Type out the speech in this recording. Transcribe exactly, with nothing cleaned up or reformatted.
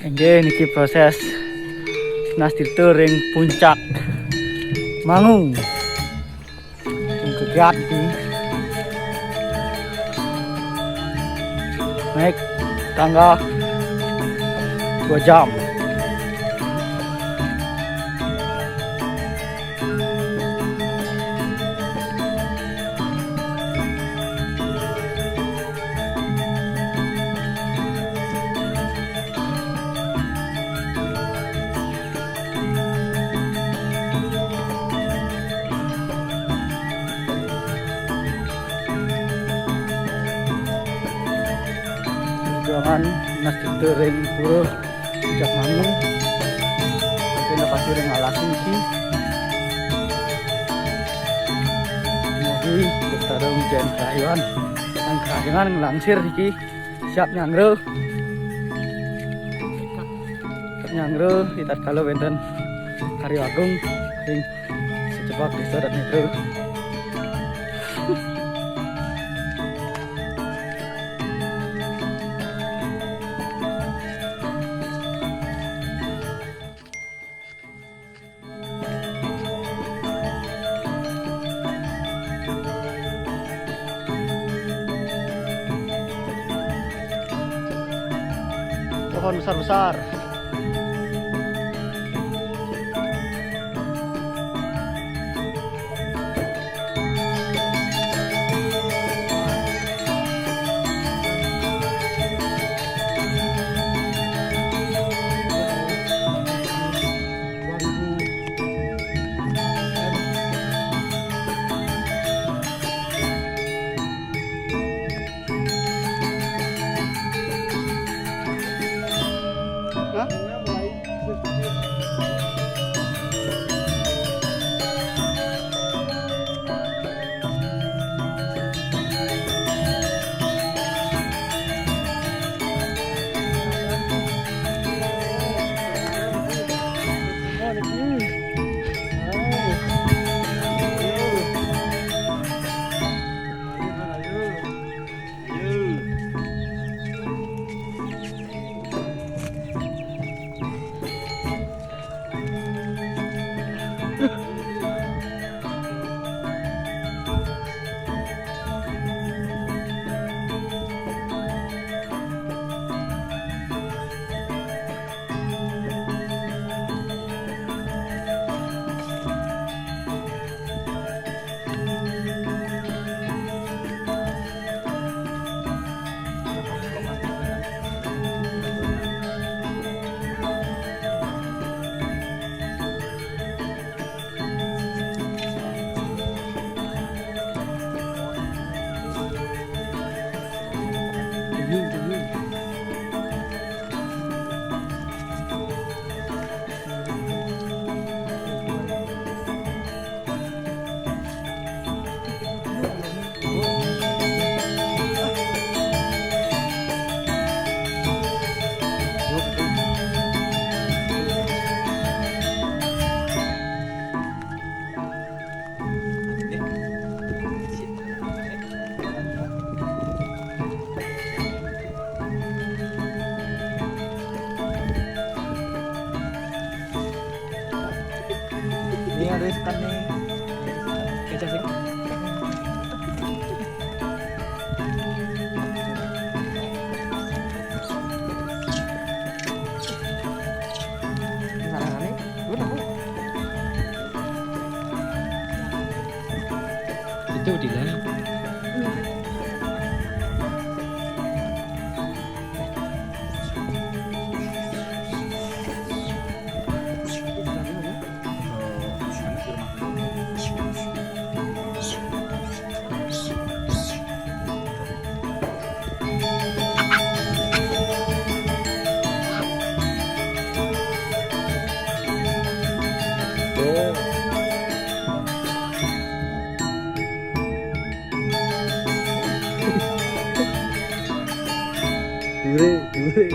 Inggih niki proses nastirta ring puncak Mangu. Sing kegiat iki naik tangga dua jam. Perjuangan nastirta ring pura Puncak Mangu. Kita pasti ring alas niki. Mugi betara ujan kerayuan. Yang kerajangan nglangsir niki. Siap nyanggra. Siap nyanggra, di tatkala wénten karya agung ring sejebak Désa Adat Netra. Pohon besar-besar. Ini ada ikan nih. Kecap sih. Itu di dalam. Dure, dure.